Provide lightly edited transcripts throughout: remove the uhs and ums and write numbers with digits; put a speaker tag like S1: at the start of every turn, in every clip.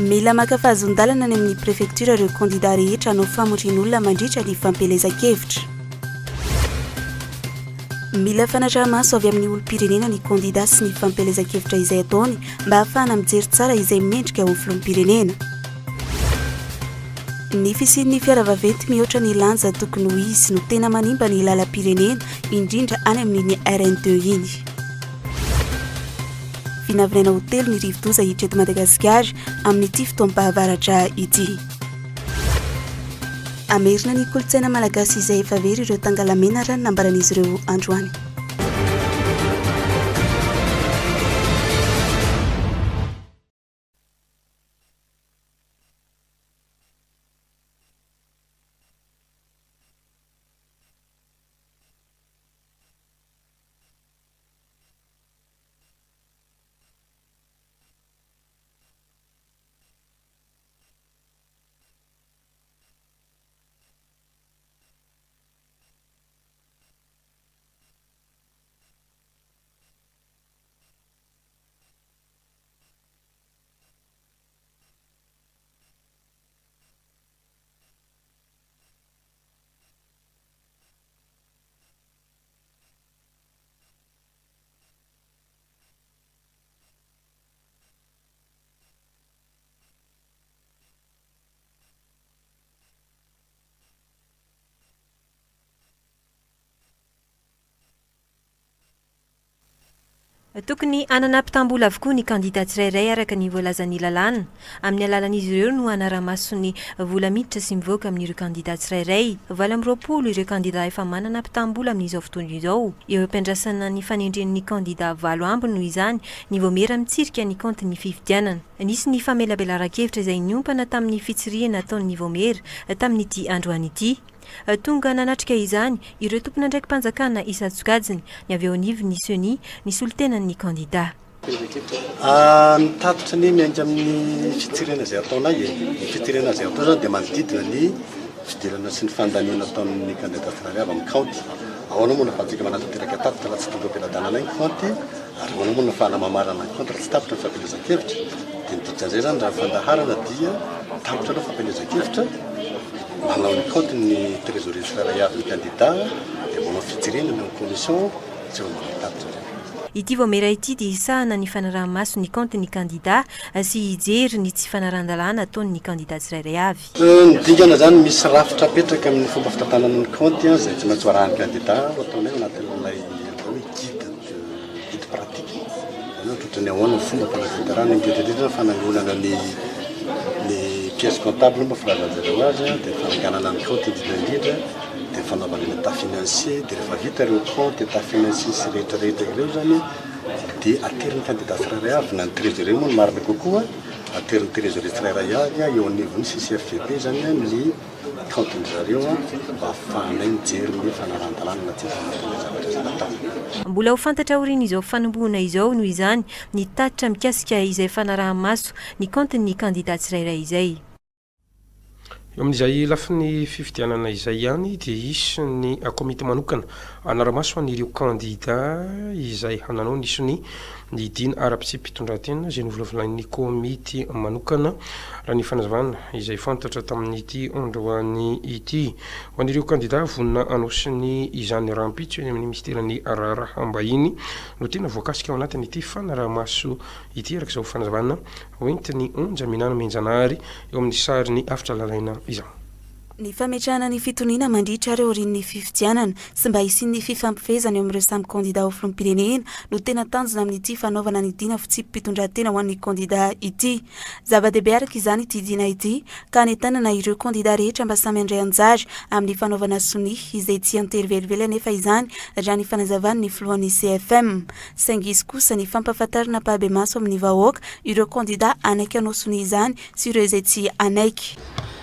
S1: Mila maka fahazoan-dalana any amin'ny prefektiora ireo kandida rehetra hanao famorian'olona mandritra ny fampielezan-kevitra. Mila fanaraha-maso avy amin'ny olom-pirenena ny kandida sy ny fampielezan-kevitra izay ataony mba hahafahana mijery tsara izay mendrika ho filoham-pirenena. Ny fisian'ny fiara vaventy mihoatra ny lanja tokony ho izy no tena manimba ny lalam-pirenena, indrindra any amin'iny RN deux iny. Vinavinaina ho telo ny rivodoza hiditra eto Madagasikara amin'ity fotoam-pahavaratra ity. Hamerina ny kolontsaina malagasy izay efa very ireo tangalamena raha ny nambaran'izy ireo androany.
S2: Tokony hanana mpitam-bola avokoa ny kandida tsirairay araka ny voalazan'ny lalàna. Amin'ny alalan'izy ireo no hanara-maso ny vola miditra sy mivoaka amin'ireo kandida tsirairay. 28 ireo kandida efa manana mpitam-bola amin'izao fotoana izao. Eo am-piandrasana ny fanendren'ny kandida valo ambiny noho izany ny vaomiera mitsirika ny kaontin'ny fifidianana. Nisy ny famelabelaran-kevitra izay niompana tamin'ny fitsirihana ataon'ny vaomiera tamin'ity androany ity. Tonga nanatrika izany ireo tompon'andraiki-panjakana isan-tsokajiny, ny avy eo anivon'ny Ceni, ny solontenan'ny kandida.
S3: Ny tatitra anie miainga amin'ny fitsirihana izay ataonay e. Ny fitsirihana izay atao izany dia manodidina ny fidirana sy ny fandaniana ataon'ny kandida tsirairay avy amin'ny kaonty. Ahoana moa no ahafahantsika manatanteraka tatitra raha tsy tonga eo am-pelatananay ny kaonty ary ahoana moa no ahafahana mamarana ny kaonty raha tsy tapitra ny fampielezan-kevitra. Dia ny dikan'izay izany raha ny fandaharana dia tapitra aloha ny fampielezan-kevitra. Manao ny kaonty ny trésorier tsirairay avy ny kandida dia manao fijerena ny ao commission tsy vao manao tatitra indray.
S2: Ity vaomiera ity dia hisahana ny fanaraha-maso ny kaontin'ny kandida sy hijery ny tsy fanarahan-dalàna ataon'ny kandida tsirairay avy.
S3: Ny dingana izany misy rafitra apetraka amin'ny fomba fitantanana ny kaonty izay tsy maintsy ho arahan'ny kandida ho ataonay ao anatin'ilay atao hoe guide de guide pratique. Izany hoe ohatrohatran'ny ahoana ny fomba fanatanterahana indrindra indrindra ny fanangonana ny ny pièce comptable moa filazan-jareo azy dia ny fananganana ny compte indrindra indrindra dia ny fanaovana ny état financier dia rehefa vita ireo compte état financier sy rehetra rehetra ireo izany dia aterin'ny candidat tsirairay avy na ny trésorier moa no marina kokoa aterin'ny trésorier tsirairay avy eo anivon'ny CCFGP izany ny Kaontin-dry zareo mba ahafahanay mijery ny fanarahan-dalàna na tsia tanatin'ilay zavatra izay natao.
S2: Mbola ho fantatra aorian'izao fanombohana izao noho izany ny tatitra mikasika izay fanaraha-maso ny kaontin'ny kandida tsirairay izay.
S4: Eo amin'izay lafiny fifidianana izay ihany dia hisy ny komity manokana hanara-maso an'ireo kandida izay hananao ny sonia ny dina ara-pitsipi-pitondrantena izay novolavolain'ny komity manokana Raha ny fanazavana izay fantatra tamin'ity androany ity, ho an'ireo kandida vonona hanao sonia izany rahampitso eny amin'ny minisiteran'ny Raharaham-bahiny no tena voakasika ao anatin'ity fanaraha-maso ity, araka izao fanazavana hoentin'i Onja Minano Menjanahary eo amin'ny sarin'i Avotra Lalaina izao.
S1: Ny fametrahana ny fitoniana mandritra ary aorian'ny fifidianana sy mba hisian'ny fifampifehezana eo amin'ireo samy kandida ho filoham-pirenena no tena tanjona amin'ity fanaovana ny dina fitsipi-pitondran-tena ho an'ny kandida ity. Zava-dehibe araka izany ity dina ity ka hanentanana ireo kandida rehetra mba samy handray anjara amin'ny fanaovana sonia izay tsy an-tery velively anefa izany raha ny fanazavan'ny filohan'ny CFM. Saingy hisy kosa ny fampahafantarana ampahibemaso amin'ny vahoaka ireo kandida hanaiky hanao sonia izany sy ireo izay tsy hanaiky.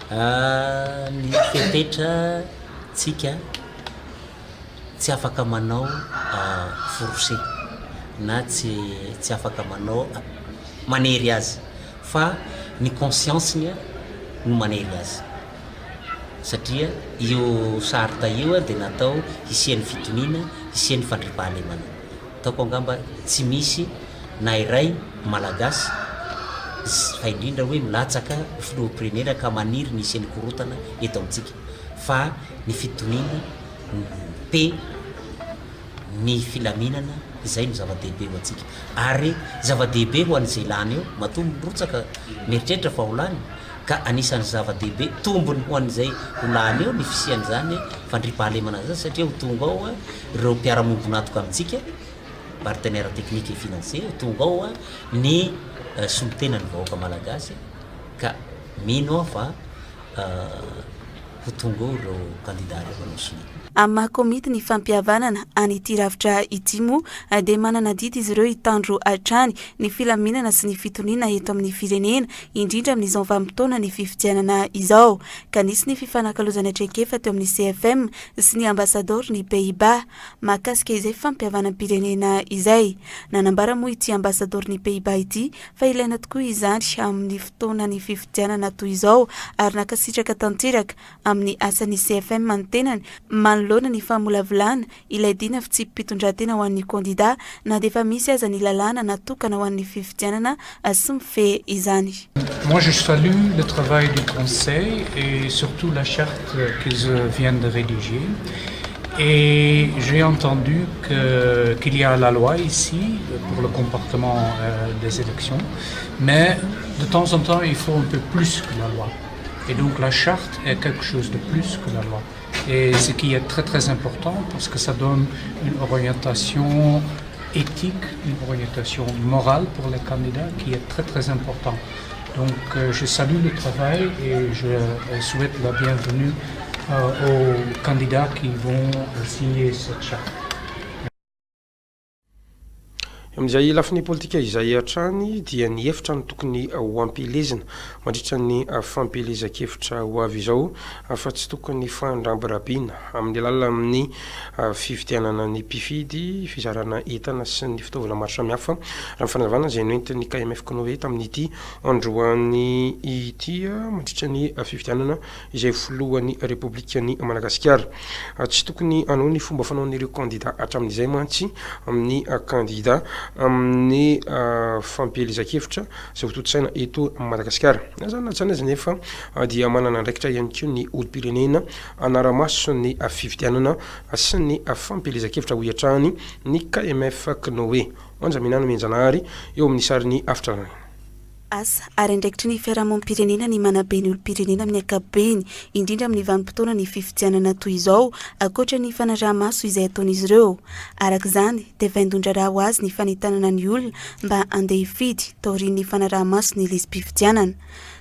S5: Ny fepetra tsika tsy afaka manao forcé na tsy tsy afaka manao manery azy fa ny conscience-ny no manery azy satria io charte io dia natao hisian'ny fitoniana, hisian'ny fandriampahalemana. Ataoko angamba tsy misy na iray Malagasy. Fa indrindra hoe milatsaka ho filoham-pirenena ka maniry ny hisian'ny korontana eto amintsika. Fa ny fitoniana, ny paix, ny filaminana, izay no zava-dehibe ho antsika. Ary zava-dehibe ho an'izay lany eo, matoa mirotsaka mieritreritra fa ho lany, ka anisan'ny zava-dehibe, tombony ho an'izay ho lany eo ny fisian'izany fandriampahalemana izany satria ho tonga ao ireo mpiara-miombon'antoka amintsika, partenaires techniques et financiers, ho tonga ao ny solontenan'ny vahoaka malagasy ka mino aho fa ho tonga eo ireo kandida ireo hanao sonia.
S1: Amin'ny maha komity ny fampihavanana an'ity rafitra ity moa dia manana adidy izy ireo hitandro hatrany ny filaminana sy ny fitoniana eto amin'ny firenena, indrindra amin'izao vanim-potoana ny fifidianana izao, ka nisy ny fifanakalozana traikefa teo amin'ny CFM sy ny ambasadaoro ny Pays-Bas. Mahakasika izay fampihavanam-pirenena izay. Nanambara moa ity ambasadaoron'ny Pays-Bas ity fa ilaina tokoa izany amin'ny fotoanan'ny fifidianana toy izao ary nankasitraka tanteraka amin'ny asan'ny CFM ny tenany manoloana ny famolavolana ilay dina fitsipi-pitondrantena ho an'ny kandida na dia efa misy aza ny lalàna natokana ho an'ny fifidianana sy mifehy izany.
S6: Moi je salue le travail du conseil et surtout la charte qu'ils viennent de rédiger et j'ai entendu que qu'il y a la loi ici pour le comportement euh, des élections mais de temps en temps il faut un peu plus que la loi et donc la charte est quelque chose de plus que la loi et ce qui est très très important parce que ça donne une orientation éthique, une orientation morale pour les candidats qui est très très important. Donc euh, je salue le travail et je euh, souhaite la bienvenue euh, aux candidats qui vont signer cette charte.
S4: Amin'izay lafiny politika izay hatrany dia ny hevitra no tokony ho ampielezina mandritra ny fampielezan-kevitra ho avy izao fa tsy tokony fandrabirabiana amin'ny alalan'ny fividianana ny mpifidy, fizarana entana sy ny fitaovana maro samihafa, raha ny fanazavana izay noentin'ny KMF Cnoe tamin'ity androany ity mandritra ny fifidianana izay filohan'ny Repoblikan'i Madagasikara. Tsy tokony hanao ny fomba fanaon'ireo kandida hatramin'izay mantsy amin'ny kandida amin'ny fampielezan-kevitra izay hotontosaina eto Madagasikara. Na izany na tsy izany aza anefa dia manana andraikitra ihany koa ny olom-pirenena hanara-maso ny fifidianana sy ny fampielezan-kevitra hoy hatrany ny KMF Cnoe. Onja Minano Mianjanahary eo amin'ny sarin'i Avotra Ranaina.
S1: Asa ary andraikitry ny fiarahamonim-pirenena ny manabe ny olom-pirenena amin'ny ankapobeny, indrindra amin'ny vanim-potoana ny fifidianana toy izao, ankoatra ny fanaraha-maso izay ataon'izy ireo. Araka izany, dia vaindohan-draharaha ho azy ny fanentanana ny olona mba handeha hifidy, taorian'ny fanaraha-maso ny lisi-pifidianana.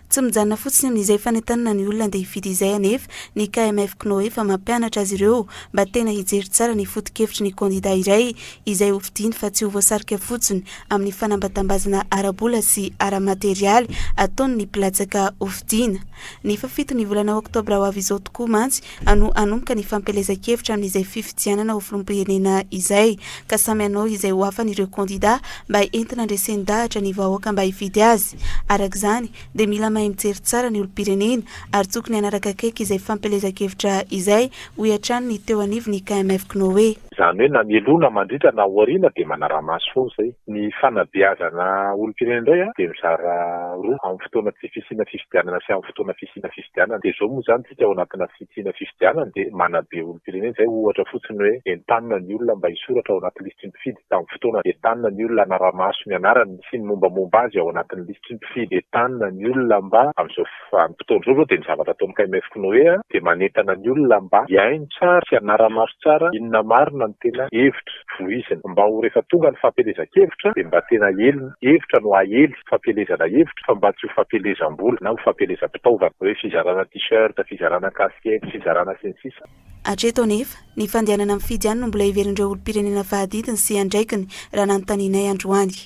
S1: Tsy mijanona fotsiny amin'izay fanentanana ny olona handeha hifidy izay anefa ny KMF Cnoe fa mampianatra azy ireo mba tena hijery tsara ny foto-kevitry ny kandida iray izay hofidiany fa tsy ho voasarika fotsiny amin'ny fanambatambazana ara-bola sy ara-materialy ataon'ny mpilatsaka hofidiana. Ny fahafito ny volana oktobra ho avy izao tokoa mantsy no hanomboka ny fampielezan-kevitra amin'izay fifidianana ho filoham-pirenena izay ka samy hanao izay ho afany ireo kandida mba entina handresen-dahatra ny vahoaka mba hifidy azy. Araka izany dia mila mahay mijery tsara ny olom-pirenena ary tokony hanaraka akaiky izay fampielezan-kevitra izay, hoy hatrany ny teo anivon'ny KMF Cnoe.
S7: Izany hoe na mialoha na mandritra na aoriana dia manara-maso foana izay. Ny fanabeazana olom-pirenena indray dia mizara roa, amin'ny fotoana tsy fisiana fifidianana sy amin'ny fotoana fisiana fifidianana. Dia izao moa izany isika ao anatina fisiana fifidianana dia manabe olom-pirenena izay, ohatra fotsiny hoe entanina ny olona mba hisoratra ao anaty lisitry ny mpifidy tamin'ny fotoana, entanina ny olona hanara-maso ny anarany sy ny mombamomba azy ao anatin'ny lisitry ny mpifidy, entanina ny olona mba amin'izao vanim-potoana izao izao dia ny zavatra ataon'ny KMF Cnoe dia manentana ny olona mba hihaino tsara sy hanara-maso tsara inona marina no tena hevitra voizina mba ho rehefa tonga ny fampielezan-kevitra dia mba tena hevitra no ahely fampielezana hevitra fa mba tsy ho fampielezam-bola na ho fampielezam-pitaovana hoe fizarana t-shirt, fizarana casquette, fizarana sy ny sisa.
S1: Hatreto anefa, ny fandehanana mifidy ihany no mbola heverin'ireo olom-pirenena fa adidiny sy andraikiny raha nanontanianay androany.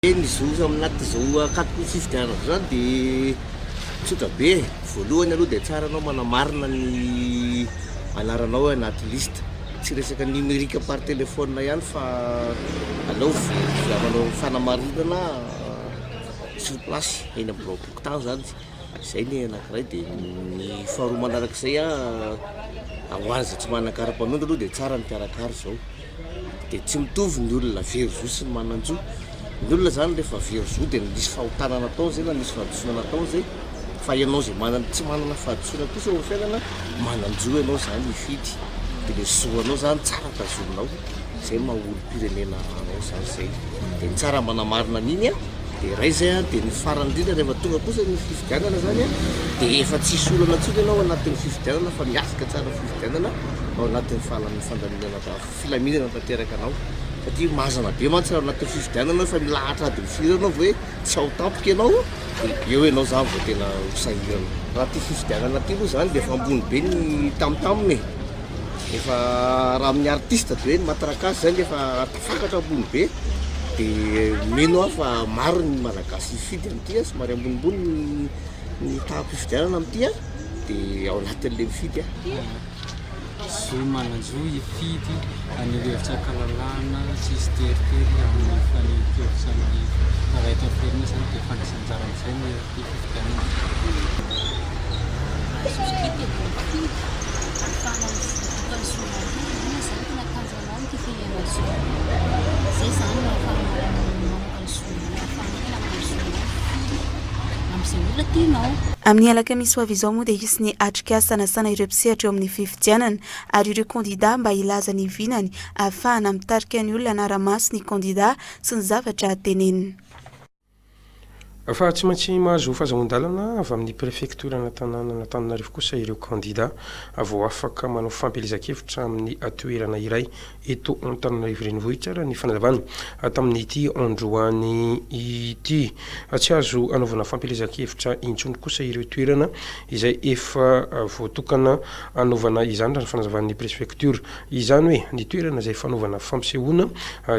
S8: Ny zo anaty izao ankatoky ny fifidianana izao zany dia tsotra be e, voalohany aloha dia tsara anao manamarina ny anaranao ao anaty liste, tsy resaka numérique par téléphone ihany fa aleo manao fanamarinana sur place eny amin'ny biraom-pokontany zany, izay ny anankiray, dia ny faharoa manarak'izay an, ho an'izay tsy manana kara-panondro aloha dia tsara ny mikarakara izao. Dia tsy mitovy ny olona very zo sy ny manan-jo. Ny olona zany rehefa very zo dia nisy fahotana nataony zay na nisy fahadisoana nataony zay fa ianao zay manana tsy manana fahadisoana kosa eo amin'ny fiainana manan-jo ianao zany hifidy dia le zo anao zany tsara tazominao zay maha olom-pirenena anao zany zay dia ny tsara manamarina an'iny a dia iray zay a dia ny farany indrindra rehefa tonga kosa ny fifidianana zany a dia efa tsisy olana intsony ianao anatin'ny fifidianana fa miatrika tsara fifidianana ao anatin'ny fahalam- fandaminana filaminana tanteraka anao satria mazana be mantsy raha anatin'ny fifidianana fa milahatra adiny firy eo ianao vao hoe tsy ao tampoka ianao dia eo ianao zany vao tena ho sahirana. Raha ity fifidianana ity aloha zany dia efa ambony be ny tamtaminy e, efa raha amin'ny artiste dia hoe ny matraquage zany efa tafakatra ambony be dia mino aho fa maro ny malagasy hifidy amin'ity a, somary ambonimbony ny ny taham-pifidianana amin'ity a, dia ao anatin'ilay mifidy aho.
S9: Zo manan-jo hifidy haneho hevitra an-kalalahana tsisy teritery amin'ny fanehoan-kevitra amin'ny raha eto amin'ny firenena izany dia fandraisana anjara amin'izay ny fifidianana.
S10: Azo fidy dia mifidy ahafahana mivoaka ny zonao io izany tena tanjonao amin'ity fiainana izao izay izany no ahafahanao mamoaka ny zonao ahafahanao tena manao ny zonao mifidy amin'izay olona tianao.
S1: Amin'ny alakamisy ho avy izao moa dia hisy ny atrikasa hanasana ireo mpisehatra eo amin'ny fifidianana ary ireo kandida mba hilaza ny vinany ahafahana mitarika ny olona hanara-maso ny kandida sy ny zavatra teneniny.
S4: Fa tsy maintsy mahazo fahazahoan-dalana avy amin'ny prefektoran'Antananan'Antananarivo kosa ireo kandida vao afaka manao fampielezan-kevitra amin'ny toerana iray eto Antananarivo Renivohitra, raha ny fanazavana tamin'ity androany ity. Tsy azo anaovana fampielezan-kevitra intsony kosa ireo toerana izay efa voatokana hanaovana izany, raha ny fanazavan'ny prefektiora. Izany hoe ny toerana izay fanaovana fampisehoana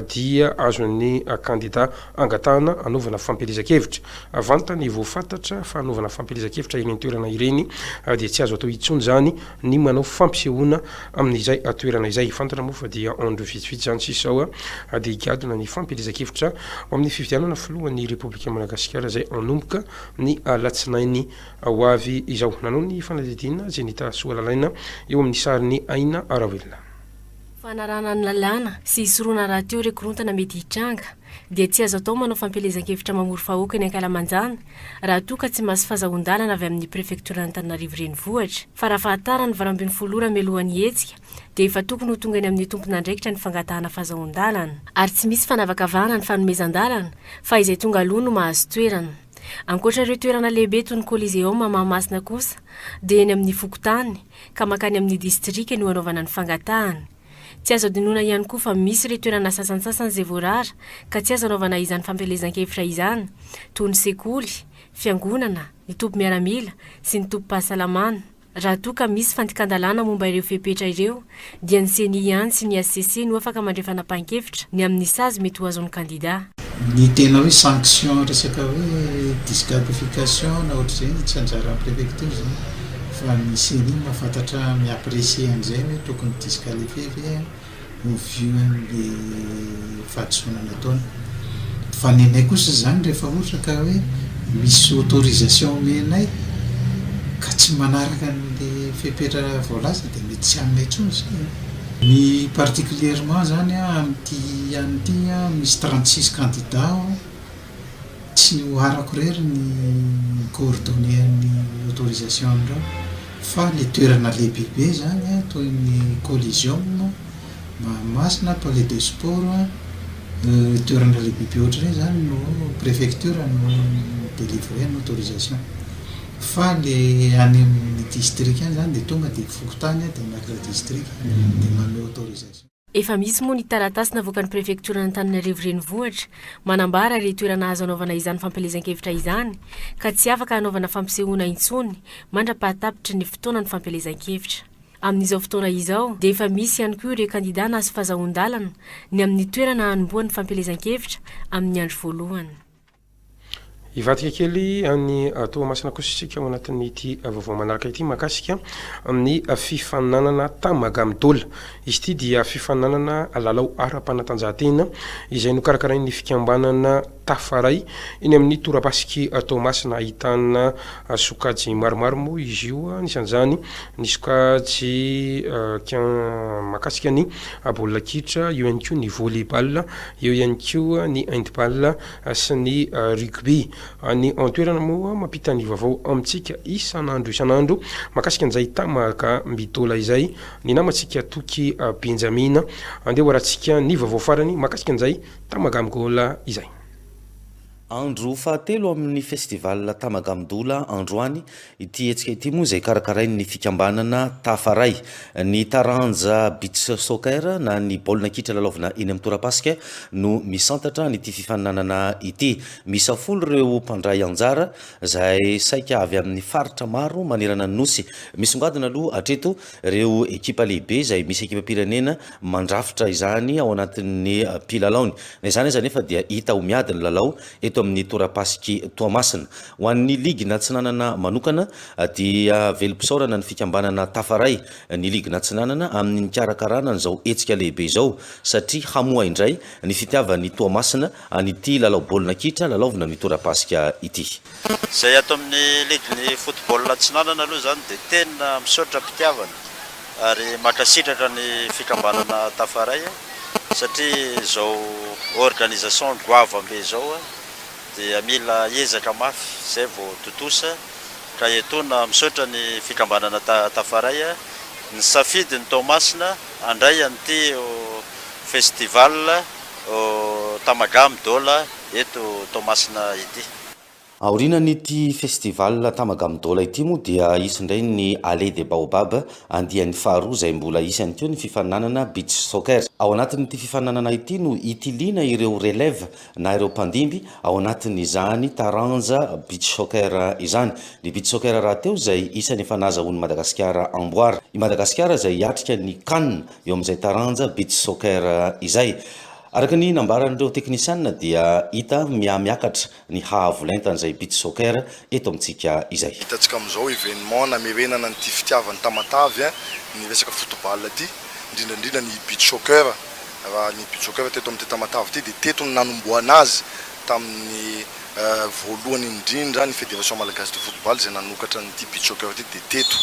S4: dia azon'ny kandida angatahana hanaovana fampielezan-kevitra. Vantany vao fantatra fa hanaovana fampielezan-kevitra eny an-toerana ireny dia tsy azo atao intsony izany ny manao fampisehoana amin'izay toerana izay. Fantatra moa fa dia andro vitsivitsy izany sisa izao dia higadona ny fampielezan-kevitra ho amin'ny fifidianana filohan'ny Repoblikan'i Madagasikara izay hanomboka ny alatsinainy ho avy izao. Nanao ny fanadihadiana Zenita Soalalaina eo amin'ny sarin'i Aina Ravelona.
S2: Fanarahana ny lalàna sy hisorohana rahateo ireo korontana mety hitranga dia tsy azo atao manao fampielezan-kevitra mamory vahoaka eny ankalamanjana raha toa ka tsy mahazo fazahoan-dalana avy amin'ny prefektoran'Antananarivo Renivohitra. Farafahatarany 18 ora mialohan'ny hetsika dia efa tokony ho tonga eny amin'ny tompon'andraikitra ny fangatahana fazahoan-dalana. Ary tsy misy fanavakavahana ny fanomezan-dalana fa izay tonga aloha no mahazo toerana. Ankoatra ireo toerana lehibe toy ny Coliseum Mahamasina kosa dia eny amin'ny fokontany ka mankany amin'ny distrika no anaovana ny fangatahana. Tsy azo adinoina ihany koa fa misy ireo toerana sasantsasany izay voarara ka tsy azo anaovana izany fampielezan-kevitra izany toy ny sekoly, fiangonana, ny toby miaramila sy ny tobim-pahasalamana. Raha toa ka misy fandikan-dalàna momba ireo fepetra ireo dia ny Ceni ihany sy ny hcc no afaka mandray fanapahan-kevitra ny amin'ny sazy mety ho azon'ny kandida.
S11: Ny tena hoe sanction resaka hoe disqualification na ohatr'izay tsy anjaran'ny préfecture izany fa ny ceni mahafantatra mi-apprecier an'izay hoe tokony disqualifier ve au vu an'le fahadisoana nataony. Fa ny anay kosa izany rehefa ohatra ka hoe misy autorisation omenay ka tsy manaraka an'le fepetra voalaza dia mety tsy hanome intsony izay. Ny particulièrement zany amin'ity any ity misy 36 candidats ao, tsy ho arako irery ny mi-coordonner ny autorisation an'ireo fa le toerana lehibebe zany toy ny Coliseum, Mahamasina, Palais de sport, toerana lehibebe ohatr'ireny zany no préfecture no mi-delivrer ny autorisation. Fa le any amin'ny district any zany de tonga de fokontany de miakatra district de manome autorisation.
S2: Efa misy moa ny taratasy navoakan'ny prefektioran'Antananarivo Renivohitra manambara ireo toerana azo anaovana izany fampielezan-kevitra izany ka tsy afaka hanaovana fampisehoana intsony mandra-pahatapitry ny fotoanan'ny fampielezan-kevitra. Amin'izao fotoana izao dia efa misy ihany koa ireo kandida nahazo fazahoan-dalana ny amin'ny toerana hanombohan'ny fampielezan-kevitra amin'ny andro voalohany.
S4: Hivadika kely any Toamasina kosa isika ao anatin'ity vaovao manaraka ity mahakasika ny fifaninanana Tamagamdola. Izy ity dia fifaninanana lalao ara-panatanjahantena izay nokarakarain'ny fikambanana Tafaray eny amin'ny torapasik'i Toamasina. Ahitana sokajy maromaro moa izy io, anisan'izany ny sokajy mahakasika ny baolina kitra, eo ihany koa ny volley-ball, eo ihany koa ny handball sy ny rugby. Any an-toerana moa mampita ny vaovao amintsika isan'andro isan'andro mahakasika an'izay Tamaga Mitola izay ny namantsika Toky Benjamina. Andeha ho arahantsika ny vaovao farany mahakasika an'izay Tamaga Migola izay.
S12: Andro fahatelo amin'ny Festival Tamagamdola androany Ity hetsika ity moa izay karakarain'ny fikambanana Tafaray. Ny taranja beach soccer na ny baolina kitra lalaovina eny amin'ny torapasika no misantatra an'ity fifaninanana ity. Miisa folo ireo mpandray anjara izay saika avy amin'ny faritra maro manerana ny Nosy. Misongadina aloha hatreto ireo ekipa lehibe izay misy ekipam-pirenena mandrafitra izany ao anatin'ny mpilalaony. Na izany aza anefa dia hita ho miady ny lalao eto amin'ny torapasik'i Toamasina. Ho an'ny ligin'Atsinanana manokana dia velom-pisaorana ny fikambanana Tafaray ny ligin'Atsinanana amin'ny nikarakarana an'izao hetsika lehibe izao satria hamoha indray ny fitiavan'i Toamasina an'ity lalao baolina kitra lalaovina ny torapasika ity.
S13: Izay ato amin'ny ligin'ny football Atsinanana aloha izany dia tena misaotra am-pitiavana ary mankasitraka ny fikambanana Tafaray satria izao organisation goavam-be izao dia mila ezaka mafy izay vao tontosa ka etoana misaotra ny fikambanana Tafaray nisafidy ny Toamasina handray an'ity festival Tamagamy Dola eto Toamasina ity.
S12: Aorianan'ity festival Tamagamidola ity moa dia hisy indray ny Allée des Baobabs andiany faharoa izay mbola hisy ihany koa ny fifaninanana beach soccer. Ao anatin'ity fifaninanana ity no hitiliana ireo relève na ireo mpandimby ao anatin'izany taranja beach soccer izany. Ny beach soccer rahateo izay isany efa nahazahoan'i Madagasikara amboara. I Madagasikara izay hiatrika ny can eo amin'izay taranja beach soccer izay. Araka ny nambaran'ireo teknisianina dia hita mihamiakatra ny haavo lentan'izay beach soccer eto amintsika izay.
S14: Hitantsika amin'izao événement namerenana an'ity fitiavan'i Tamatave ny resaka football ity, indrindra indrindra ny beach soccer. Raha ny beach soccer teto amin'ity Tamatave ity dia teto no nanombohana azy tamin'ny voalohany indrindra ny Fédération Malagasy de football izay nanokatra an'ity beach soccer ity dia teto.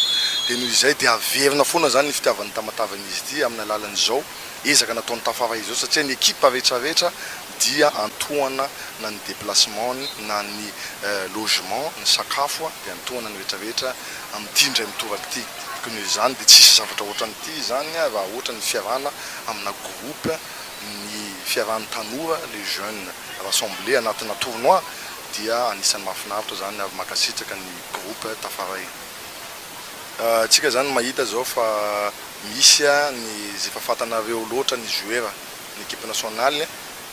S14: Dia noho izay dia averina foana izany ny fitiavan'i Tamatave an'izy ity amin'ny alalan'izao ezaka nataon'i Tafara izao satria ny ekipa rehetra rehetra dia antohana na ny déplacement-ny na ny logement, ny sakafo dia antohana ny rehetra rehetra amin'ity indray mitoraka ity. Koa noho izany dia tsisy zavatra ohatran'ity izany raha ohatra ny fiarahana amina groupe, ny fiarahan'ny tanora, les jeunes rassemblés anatina tournoi dia anisan'ny mahafinaritra izany ary mankasitraka ny groupe Tafaray. Tsika izany mahita izao fa misy ny izay efa fantanareo loatra ny joueur ny equipe nationale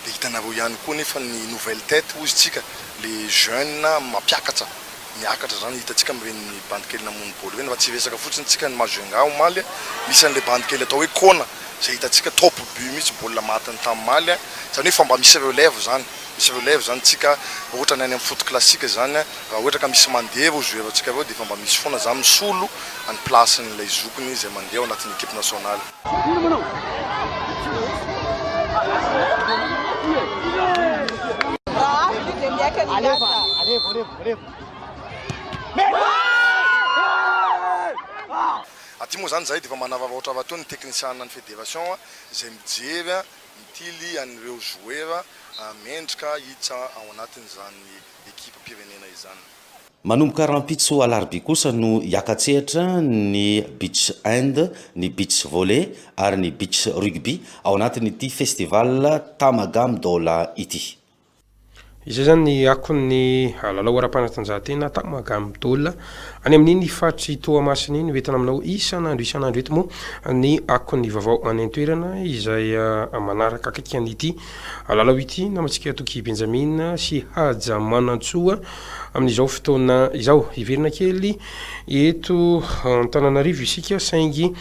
S14: dia hitanareo ihany koa nefa ny nouvelle tête hozy tsika le jeune mampiakatra miakatra zany hitantsika amin'ireny bandy kely namono baolina ireny fa tsy hiresaka fotsiny tsika ny Majunga omaly misy an'le bandy kely atao hoe Kona izay hitantsika top but mihitsy baolina matiny tamin'ny maly zany hoe efa mba misy relève zany misy relève zany tsika ohatra ny any amin'ny foot classique zany raha ohatra ka misy mandeha ireo joueur tsika ireo dia efa mba misy foana zany misolo any place-n'ilay zokiny izay mandeha ao anatin'ny equipe nationale. Aty moa zany zahay dia efa manararaotra rahateo ny teknisianina ny federation izay mijery mitily an'ireo joueur mendrika hiditra ao anatin'izany ekipam-pirenena izany.
S12: Manomboka rahampitso alarobia kosa no hiaka-tsehatra ny beach hand, ny beach volley ary ny beach rugby ao anatin'ity festival Tamagam Dola ity.
S4: Izay izany ny akon'ny lalao ara-panatanjahantena Tamagam Dola. Any amin'iny faritr'i Toamasina iny, hoentina aminao isan'andro isan'andro eto moa ny akon'ny vaovao any an-toerana izay manaraka akaiky an'ity lalao ity namantsika Toky Benjamin sy Haja Manantsoa amin'izao fotoana izao. Hiverina kely eto Antananarivo isika saingy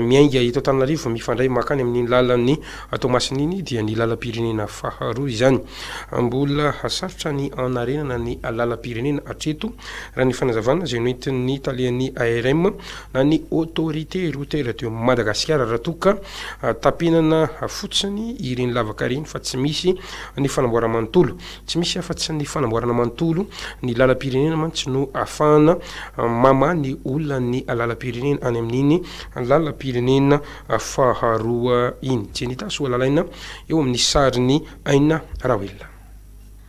S4: miainga eto Antananarivo mifandray makany amin'iny lalan'ny Toamasina iny dia ny lalam-pirenena faharoa izany. Mbola sarotra ny hanarenana ny lalam-pirenena hatreto raha ny fanazavana izay noentin'ny talehan'ny ARM na ny Autorité Routière de Madagascar raha toa ka tapenana fotsiny ireny lavaka ireny fa tsy misy ny fanamboarana manontolo. Tsy misy afa-tsy ny fanamboarana manontolo ny lalam-pirenena mantsy no ahafahana mamaha ny olan'ny lalam-pirenena any amin'iny lalam-pirenena faharoa iny. Jenita Soalalaina eo amin'ny sarin'i Aina Raoelina.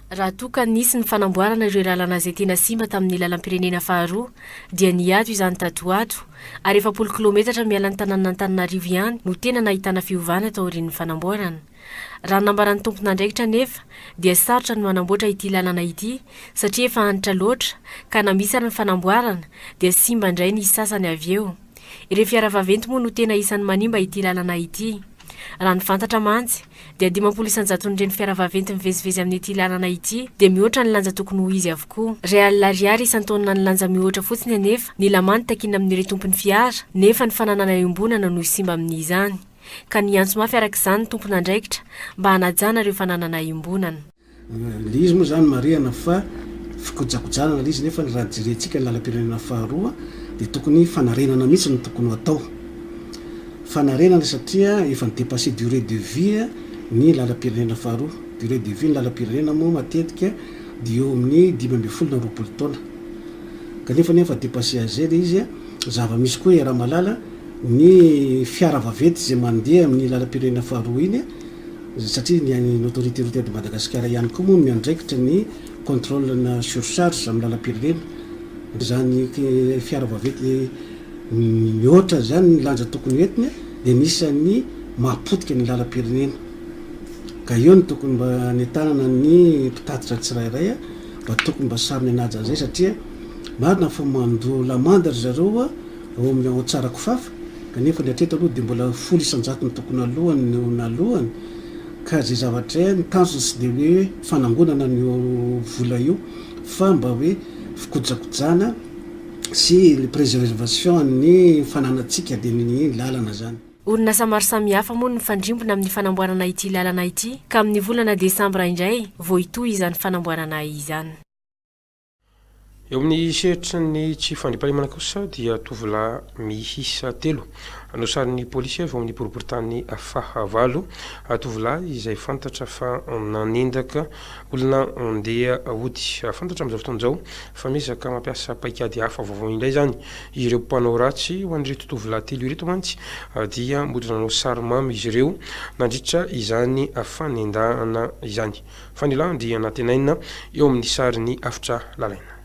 S15: Raha toa ka nisy ny fanamboarana ireo lalana izay tena simba tamin'ny lalam-pirenena faharoa dia niato izany tato ho ato ary 40 kilometatra miala ny tanànan'Antananarivo ihany no tena nahitana fiovana taorian'ny fanamboarana. Raha ny nambaran'ny tompon'andraikitra anefa dia sarotra ny manamboatra ity lalana ity satria efa antitra loatra ka na misy ary ny fanamboarana dia simba indray ny sasany avy eo. Ireo fiara vaventy moa no tena isan'ny manimba ity lalana ity. Raha ny fantatra mantsy dia 50 isan-jaton'ireny fiara vaventy mivezivezy amin'ity lalana ity dia mihoatra ny lanja tokony ho izy avokoa. Iray alina ariary isan-taonina ny lanja mihoatra fotsiny anefa ny lamandy takiana amin'ireo tompon'ny fiara nefa ny fananana iombonana no simba amin'izany. Ka niantso mafy araka izany ny tompon'andraikitra mba hanajana ireo fananana iombonana.
S16: Le izy moa zany marihana fa fikojakojana le izy nefa raha jerentsika ny lalam-pirenena faharoa dia tokony fanarenana mihitsy no tokony ho atao. Fanarenana satria efa ni-depasser durée de vie ny lalam-pirenena faharoa. Durée de vie ny lalam-pirenena moa matetika dia eo amin'ny 15 na 20 taona. Kanefa anie efa depasser âge le izy. Zava-misy koa iaraha-mahalala ny fiara vaventy izay mandeha amin'ny lalam-pirenena faharoa iny. satria ny an'ny Autorité Routière de Madagascar ihany koa moa no miandraikitra ny contrôle na surcharge amin'ny lalam-pirenena. Izany fiara vaventy mihoatra izany ny lanja tokony ho entiny dia anisan'ny mahapotika ny lalam-pirenena. Ka eo no tokony mba hanentanana ny mpitatitra tsirairay mba tokony mba samy hanaja an'izay satria marina fa mandoa lamandy ry zareo ao amin'ny ao Tsarakofafa kanefa ny hatreto aloha dia mbola 10% ny tokony alohany no nalohany ka izay zavatra izay ny tanjona tsy dia hoe fanangonana an'io vola io fa mba hoe fikojakojana sy le préservation an'ny fananantsika dia ny lalana zany.
S15: Orinasa maro samihafa moa no nifandrimbona amin'ny fanamboarana ity lalana ity ka amin'ny volana desambra indray vao hitohy izany fanamboarana izany.
S4: Eo amin'ny sehatry ny tsy fandriampahalemana kosa dia tovolahy miisa telo no sarin'ny polisy avy ao amin'ny boriborintany fahavalo. Tovolahy izay fantatra fa nanendaka olona andeha hody. Fantatra amin'izao fotoana izao fa miezaka mampiasa paikady hafa vaovao indray izany ireo mpanao ratsy. Ho an'ireto tovolahy telo ireto mantsy dia mody nanao sary mamy izy ireo nandritra izany fanendahana izany. Fanilahana dia nantenaina eo amin'ny sarin'i Avotra Lalaina.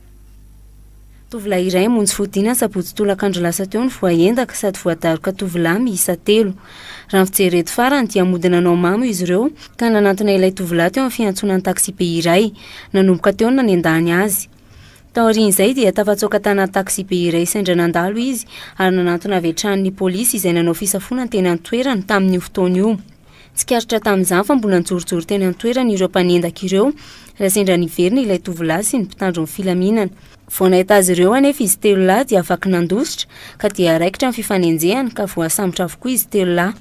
S2: Tovolahy iray hamonjy fodiana ny sabotsy tolakandro lasa teo no voaendaka sady voadaroka tovolahy miisa telo. Raha ny fijery ireto farany dia mody nanao mamo izy ireo ka nanantona ilay tovolahy teo amin'ny fiantsonan'ny taxibe iray. Nanomboka teo no nanendahany azy. Taorian'izay dia tafatsoaka tanaty taxibe iray sendra nandalo izy ary nanantona avy hatrany ny polisy izay nanao fisafoana teny an-toerana tamin'io fotoana io. Tsikaritra tamin'izany fa mbola nijorojoro teny an-toerana ireo mpanendaka ireo raha sendra niverina ilay tovolahy sy ny mpitandro ny filaminana. Vao nahita azy ireo anefa izy telo lahy dia vaky nandositra ka dia raikitra ny fifanenjehana ka voasambotra avokoa izy telo lahy.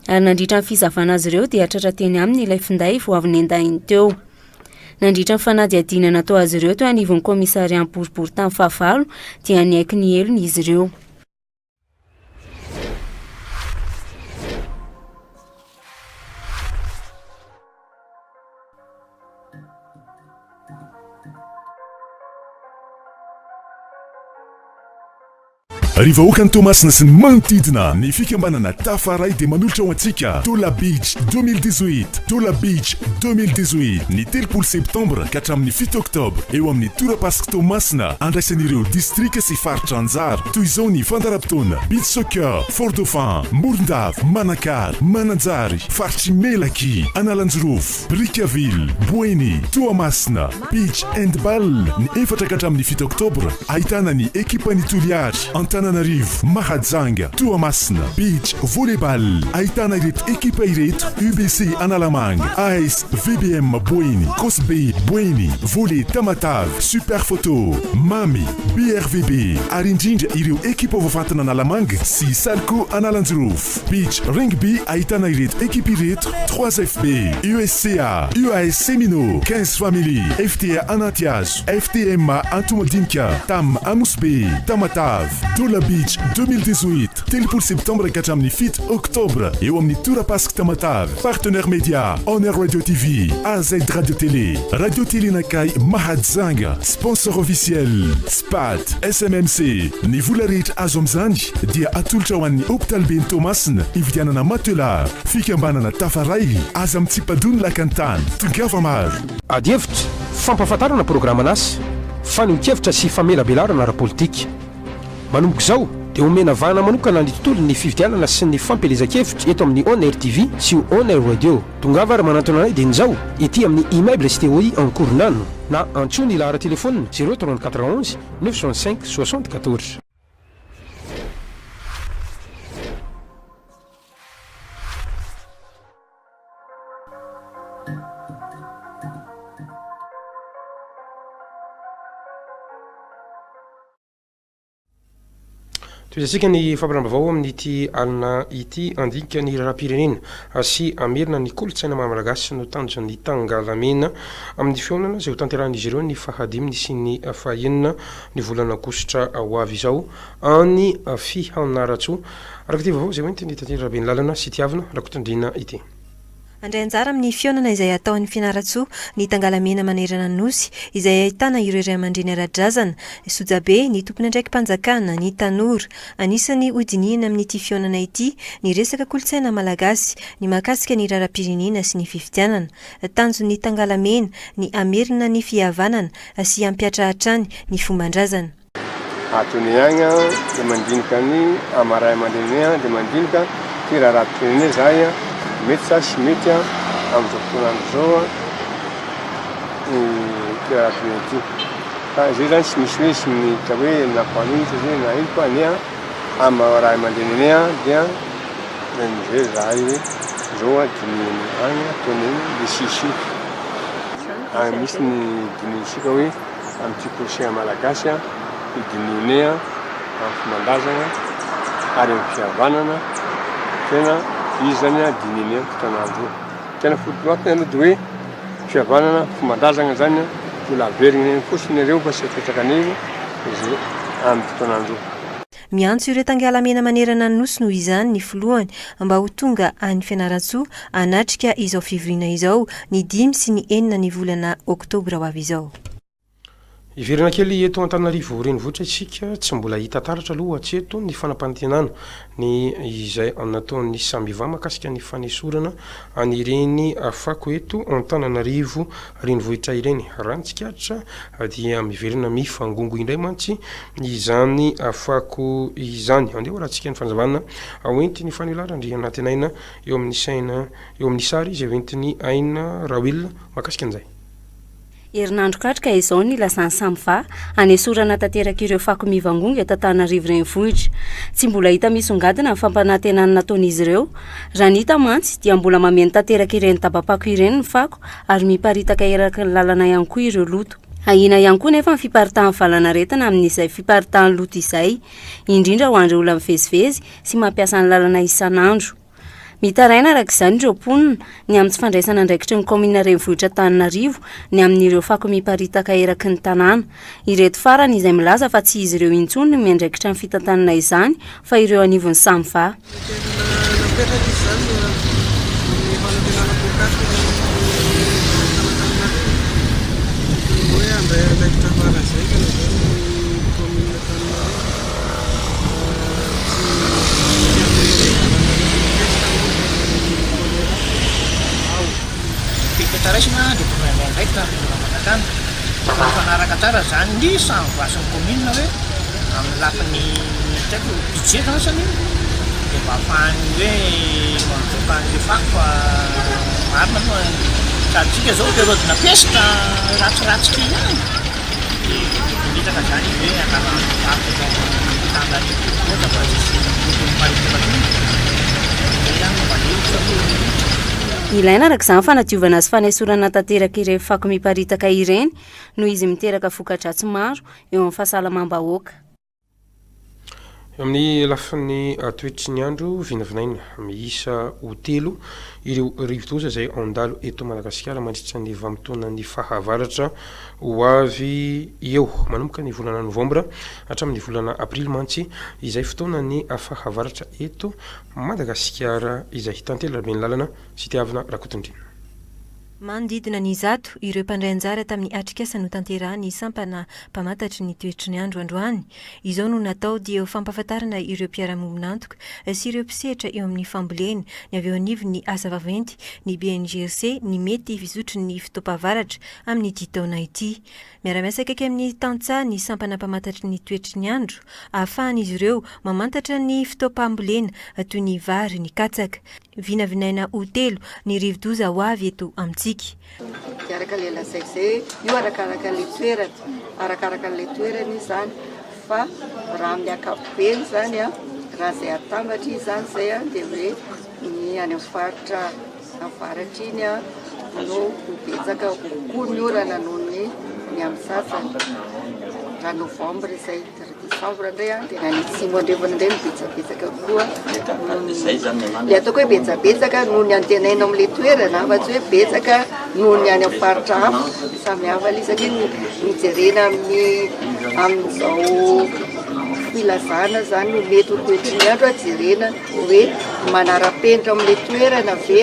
S2: Ary nandritra ny fisavana azy ireo dia tratra teny aminy ilay finday vao avy nendahiny teo. Nandritra ny fanadihadiana natao azy ireo teo anivon'ny kaomisarià boriborintany fahavalo dia niaiky ny helony izy ireo.
S17: Ry vahoakan'i Toamasina sy ny manodidina, ny fikambanana Tafaray dia manolotra ho antsika Tola Beach 2018, Tola Beach 2018, ny 30 septambra ka hatramin'ny 7 oktobra eo amin'ny Torapasiky Toamasina, andraisan'ireo distrika sy faritra anjara. Toy izao ny fandaharam-potoana, Beach Soccer, Fort Dauphin, Morondava, Manakara, Mananjary, Faritr'i Melaky, Analanjirofo, Brickaville, Boeny, Toamasina. Beach Handball, ny efatra ka hatramin'ny fito oktobra, ahitana ny ekipan'i Toliary, Antananarivo, Mahajanga, Toamasina. Beach Volleyball, ahitana ireto ekipa ireto, UBC Analamanga, AS VBM Boeny, Cosb Boeny, Volley Tamatave, Super Photo, Mamy, BRVB, ary indrindra ireo ekipa voafantina Analamanga sy Salco Analanjirofo. Beach Rugby ahitana ireto ekipa ireto, Trois FB, USCA, UAS Semino, 15 Family, FTA Anatihazo, FTMA Antohomadinika, Tam Anosibe, Tamatave, Dola Beach 2018, 30 septambra ka hatramin'ny 7 oktobra, eo amin'ny Torapasik Tamatave, Partenaire Media, Honor Radio TV, AZ Radio Télé, Radio Télé Nakay Mahajanga, Sponsor officiel, Spat, SMMC. Ny vola rehetra azo amin'izany dia atolotra ho an'ny hopitaliben'i Toamasina hividianana matelas. Fikambanana Tafaray, aza mitsipadoha ny lakan-tany. Tongava maro.
S4: Adihevitra, fampahafantarana programan'asa, fanehoan-kevitra sy famelabelarana ara-politika. Manomboka izao dia omena vahana manokana ny tontolon'ny fifidianana sy ny fampielezan-kevitra eto amin'ny On Air TV sy On Air Radio. Tongava ary manantona anay dieny izao ety amin'ny Immeuble STOI Ankorondrano na antsoy ny laharan-telefaonina zéro 34 11 965 74. Tohizantsika ny fampiram-baovao amin'ity alina ity. Handinika ny raharaham-pirenena sy hamerina ny kolontsaina maha malagasy no tanjon'ny Tangalamena amin'ny fihaonana izay hotanterahin'izy ireo ny fahadiminy sy ny fahenina ny volana aogositra ho avy izao any Fianarantsoa. Araka ity vaovao izay hoentin'i Tantely Rabenilalana sy Tiavina Rakotondriana ity.
S2: Handray anjara amin'ny fihaonana izay hatao any Fianarantsoa ny Tangalamena manerana ny Nosy, izay ahitana ireo ray aman-dreny ara-drazana, sojabe, ny tompon'andraiki-panjakana, ny tanora. Anisan'ny hodinihina amin'ity fihaonana ity ny resaka kolontsaina malagasy, ny mahakasika ny raharaham-pirenena sy ny fifidianana. Tanjon'ny Tangalamena ny hamerina ny fihavanana sy hampihatra hatrany ny fomban-drazana.
S18: Atony ihany aho dia mandinika ny ama ray aman-dreninay aho dia mandinika ty raharaham-pirenena zahay an, mety sa tsy mety an amin'izao fotoana andro izao an ity raharaham-pirenena ity. Fa zay zany tsy misy hoe tsy miditra hoe na mpanohitra zay na ino fa ny ama ray aman-dreninay aho dia mijery zahay hoe zao an dinihina any ataonay le sisy io. Ary misy ny dinihintsika hoe Amin'ity kolontsaina malagasy io dinihinay amin'ny fomban-drazana ary amin'ny fihavanana tena izy zany dinihinay amin'ny fotoan'andro io. Tena fotoantony aloha dia hoe fihavanana, fomban-drazana zany mbola averina eny fotsiny ireo fa tsy apetraka an'io izy amin'ny fotoan'andro io.
S2: Miantso ireo tangalamena manerana ny Nosy noho izany ny filohany mba ho tonga any Fianarantsoa hanatrika izao fivoriana izao ny dimy sy ny enina ny volana oktobra ho avy izao.
S4: Hiverina kely eto Antananarivo renivohitra isika, tsy mbola hita taratra aloha hatreto ny fanampanantenana ny izay nataon'ny Samiva mahakasika ny fanesorana an'ireny fako eto Antananarivo renivohitra ireny. Raha ny tsikaritra dia miverina mifangongo indray mantsy izany fako izany. Andeha ho arahantsika ny fanazavana hoentin'i Fanilahy Randrianantenaina eo amin'ny saina eo amin'ny sary izay hoentin'i Aina Rawil mahakasika an'izay.
S19: Herinandro katroka izao ny nilazan'ny Samva hanesorana tanteraka ireo fako mivangongo eto Antananarivo Renivohitra. Tsy mbola hita misongadina ny fampanantenana nataon'izy ireo. Raha ny hita mantsy dia mbola mameno tanteraka ireny dabam-pako ireny ny fako ary miparitaka eraky ny lalana ihany koa ireo loto. Ahiana ihany koa nefa ny fiparitahan'ny valanaretina amin'izay fiparitahan'ny loto izay, indrindra ho an'ireo olona mivezivezy sy mampiasa ny lalana isan'andro. Mitaraina araka izany ireo mponina ny amin'ny tsy fandraisana andraikitry ny kaominina renivohitra Antananarivo ny amin'ireo fako miparitaka eraky ny tanàna. Ireto farany izay milaza fa tsy izy ireo intsony no miandraikitra ny fitantanana izany fa ireo anivon'ny Samva.
S20: Napetraka izy izany ny fanantenana poakaty ny tanàn'Antananarivo. Tokony hoe handray andraikitra faran'izay haingana izany ny kaominina Antananarivo.
S21: fepetra raisina dia tokony handray andraikitra ny fitondram-panjakana. Tokony hifanaraka tsara izany ny samy vasin'ny commune hoe amin'ny lafiny tsy haiko budget zany sa n'inona dia mba ahafahany hoe mandroaka an'ilay fako fa marina aloha sady tsika zao période-na peste ratsiratsy kely ihany dia tokony hitraka izany izy hoe hanala an'ilay fako eto Antananarivo ohatra mba tsy hisian'ny loto miparitaka intsony. Izay izany no mba hevitro aloha.
S19: Ilaina araka izany fanadiovana sy fanesorana tanteraka ireny fako miparitaka ireny noho izy miteraka voka-dratsy maro eo amin'ny fahasalamam-bahoaka.
S4: Eo amin'ny lafiny toetry ny andro, vinavinaina miisa ho telo ireo rivodoza izay handalo eto Madagasikara mandritra ny vanim-potoanan'ny fahavaratra ho avy eo. Manomboka ny volana novambra hatramin'ny volana aprily mantsy izay fotoanan'ny fahavaratra eto Madagasikara izay. Tantely Rabenilalana sy Tiavina Rakotondriana.
S2: Manodidina ny 100 ireo mpandray anjara tamin'ny atrikasa notanterahan'ny sampana mpamantatry ny toetry ny andro androany. Izao no natao dia ho fampahafantarana ireo mpiara-miombon'antoka sy ireo mpisehatra eo amin'ny fambolena, ny avy eo anivon'ny asa vaventy, ny BNGRC, ny mety fizotry ny fotoam-pahavaratra amin'ity taona ity. Miara-miasa akaiky amin'ny tantsaha ny sampana mpamantatry ny toetry ny andro, ahafahan'izy ireo mamantatra ny fotoam-pambolena toy ny vary, ny katsaka. Vinavinaina ho telo ny rivodoza ho avy eto amintsika.
S22: Dia araka ilay lazaiko izay, io arakaraka ilay toerana, arakaraka an'ilay toerana izy izany, fa raha amin'ny ankapobeny izany an, raha izay atambatra izy izany izay an, dia hoe ny any amin'ny faritra avaratra iny an no ho betsaka kokoa ny orana noho ny ny amin'ny sasany, raha novembre izay. Décembre indray an, dia ny any atsimo andrefana indray no betsabetsaka kokoa. Ilay ataoko hoe betsabetsaka noho ny antenaina ao amin'ilay toerana fa tsy hoe betsaka noho ny any amin'ny faritra hafa. Samy hafa ilay izy satria ny ny jerena amin'ny amin'izao filazana izany no mety ho toetry ny andro jerena hoe manara-penitra ao amin'ilay toerana ve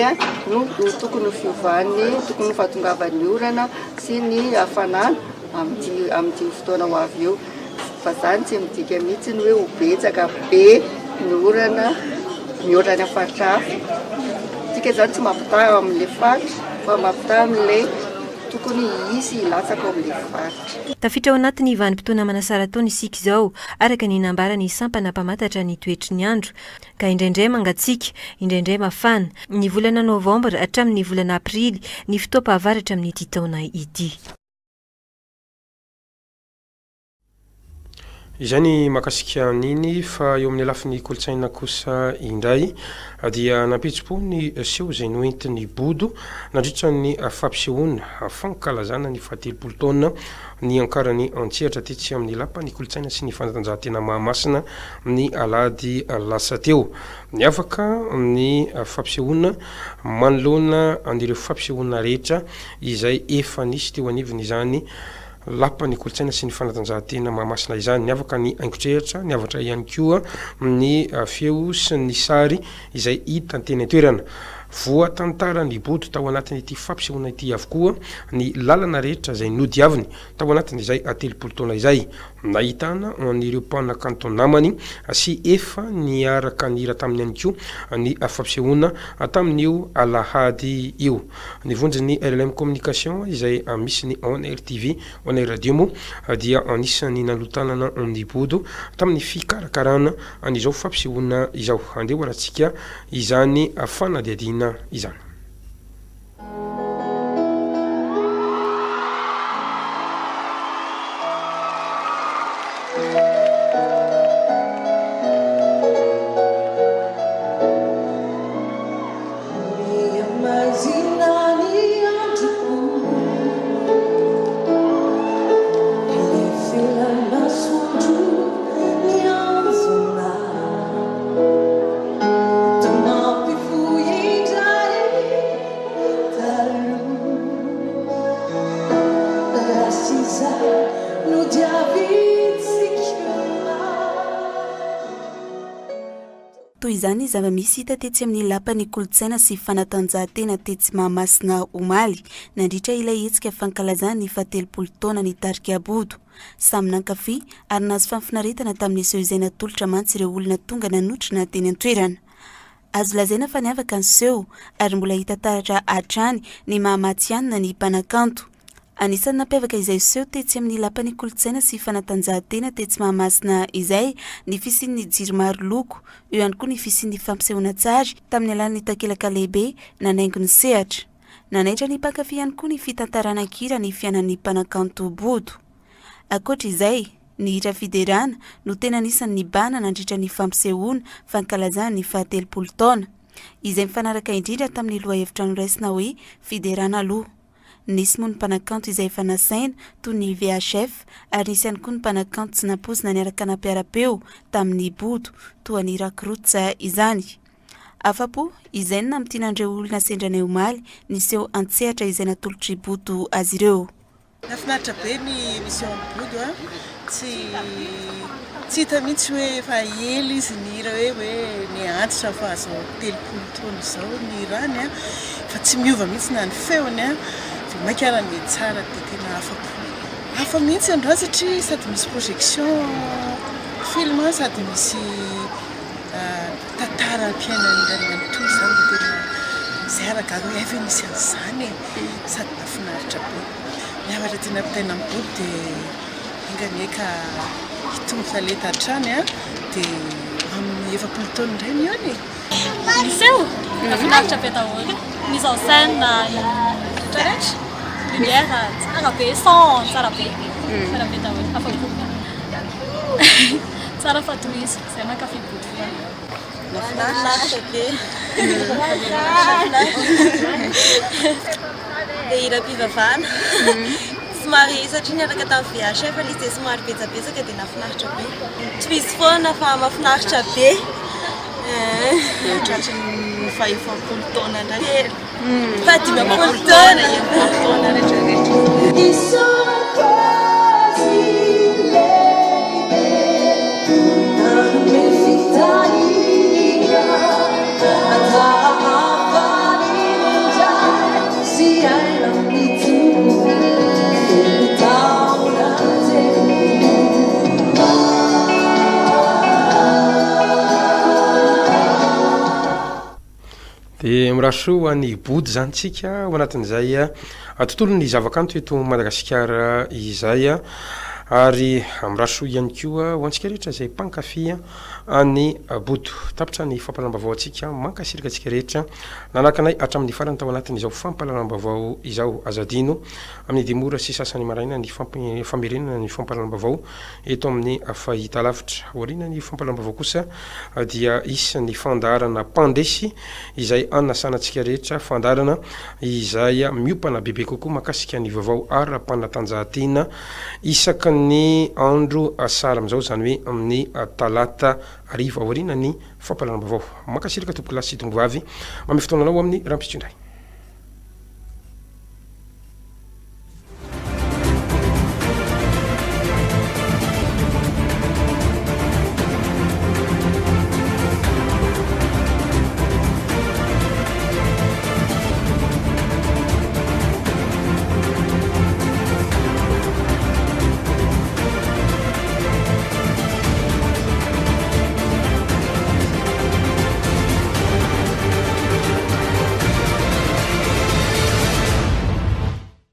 S22: no ho tokony ho fiovan'ny tokony ho fahatongavan'ny orana sy ny hafanana amin'ity amin'ity fotoana ho avy io. Fa zany tsy midika mihitsy ny hoe ho betsaka be ny orana mihoatra any amin'ny faritra hafa. Tsika zany tsy mampitaha amin'ilay faritra fa mampitaha amin'ilay tokony hisy hilatsaka ao amin'ilay faritra.
S2: Tafiditra ao anatin'ny vanim-potoana manasara-taona isika izao, araka ny nambaran'ny sampana mpamantatra ny toetry ny andro, ka indraindray mangatsiaka, indraindray mafana. Ny volana novambra hatramin'ny volana aprily ny fotoam-pahavaratra amin'ity taona ity.
S4: Izay ny mahakasika an'iny fa eo amin'ny lafiny kolontsaina kosa indray dia nampitso-po ny seho izay noentin'i Bodo nandritra ny fampisehoana fankalazana ny fahatelopolo taona niankarany an-tsehatra tetsy amin'ny Lapan'ny kolontsaina sy ny fanatanjahantena Mahamasina ny alahady lasa teo. Niavaka ny fampisehoana manoloana an'ireo fampisehoana rehetra izay efa nisy teo anivon'izany Lapan'ny kolontsaina sy ny fanatanjahantena Mahamasina izany. Niavaka ny haingon-tsehatra, niavatra ihany koa ny feo sy ny sary izay hita teny an-toerana. Voatantaran'i Bodo tao anatin'ity fampisehoana ity avokoa ny lalana rehetra izay nodiaviny tao anatin'izay 30 taona izay. Nahitana an'ireo mpanakanto namany sy efa niaraka nihira taminy ihany koa ny fampisehoana tamin'io alahady io. Ny vonjin'ny LLM Communication izay misy ny On Air TV, On Air Radio moa dia anisan'ny nalotanana ny Bodo tamin'ny fikarakarana an'izao fampisehoana izao. Andeha ho arahantsika izany fanadihadiana izany.
S1: Toy izany ny zava-misy hita tetsy amin'ny Lapan'ny kolontsaina sy fanatanjahantena tetsy Mahamasina omaly, nandritra ilay hetsika fankalazana ny fahatelopolo taona ny tarika Bodo. Samy nankafy ary nahazo fahafinaretana tamin'ny seho izay natolotra mantsy ireo olona tonga nanotrona teny an-toerana. Azo lazaina fa niavaka ny seho ary mbola hita taratra hatrany ny maha matihanina ny mpanakanto. Anisan'ny nampiavaka izay seho tetsy amin'ny Lapan'ny kolontsaina sy fanatanjahantena tetsy Mahamasina izay ny fisian'ny jiro maro loko, eo ihany koa ny fisian'ny fampisehoana an-tsary tamin'ny alalan'ny takelaka lehibe nanaingo ny sehatra. Nanaitra ny mpankafy ihany koa ny fitantarana an-kira ny fiainan'ny mpanakanto Bodo. Ankoatra izay, ny hira fiderana no tena anisan'ny nibahana nandritra ny fampisehoana fankalazana ny fahatelopolo taona, izay mifanaraka indrindra tamin'ny lohahevitra noraisina hoe Fiderana aloha. Nisy moa ny mpanakanto izay efa nasaina, toy ny VHF, ary nisy ihany koa ny mpanakanto tsy nampoizina niaraka nampiara-peo tamin'i Bodo, toa an'i Rakroots izany. Afa-po, izay no namintinan'ireo olona sendra anay omaly niseho an-tsehatra izay natolotr'i Bodo azy ireo.
S3: Nahafinaritra be ny émission an'i Bodo a! Tsy tsy hita mihitsy hoe efa ela izy nihira hoe hoe niantitra fa zao 30 taona izao nihirany a! Fa tsy miova mihitsy na ny feony a! Vao mainka ara ny tsara dia tena afa-po. Hafa mihitsy androany satria sady misy projection film sady misy tantaram-piainan'ny ray manontolo izany dia tena izay ara gaga hoe hay ve nisy an'izany e! Sady nahafinaritra be. Ny hafatra tiana ampitaina amin'i Bodo dia enga anie ka hitombo talenta hatrany a! Dia ho amin'ny 40 taona indray mihaona e!
S5: Ny seho? Mahafinaritra be daholo. Mise en scène, rehetra rehetra. Lumière tsara be, son tsara be. Tsara be daholo. Afa-po. Tsara fa tohizo. Izay mankafy Bodo foana.
S23: Mahafinaritra be. Ilay hiram-pivavahana. Somary satria niaraka tamin'ny VHF ilay izy dia somary betsabetsaka dia nahafinaritra be. Tohizo foana fa mahafinaritra be.
S3: Dia ho tratry ny faha-efapolo taona indray.
S23: Faha-dimampolo taona.
S3: Efapolo taona rehetra rehetra.
S4: Dia mirary soa ho an'i Body izany tsika ao anatin'izay tontolon'ny zavakanto eto Madagasikara izay ary mirary soa ihany koa ho antsika rehetra izay mpankafy an'i Bodo. Tapitra ny fampahalalam-baovao antsika, mankasitraka antsika rehetra nanaraka anay hatramin'ny farany tao anatin'izao fampahalalam-baovao izao. Aza adino amin'ny dimy ora sy sasany maraina ny famerenana ny fampahalalam-baovao eto amin'ny fahitalavitra. Aorian'ny fampahalalam-baovao kosa dia hisy ny fandaharana Mpandresy izay hanasana antsika rehetra, fandaharana izay miompana bebe kokoa mahakasika ny vaovao ara-panatanjahantena isaky ny andro sahala amin'izao, izany hoe amin'ny talata hariva aorian'ny fampahalalam-baovao. Mankasitraka tompokolahy sy tompovavy, manome fotoana anao amin'ny rahampitso indray.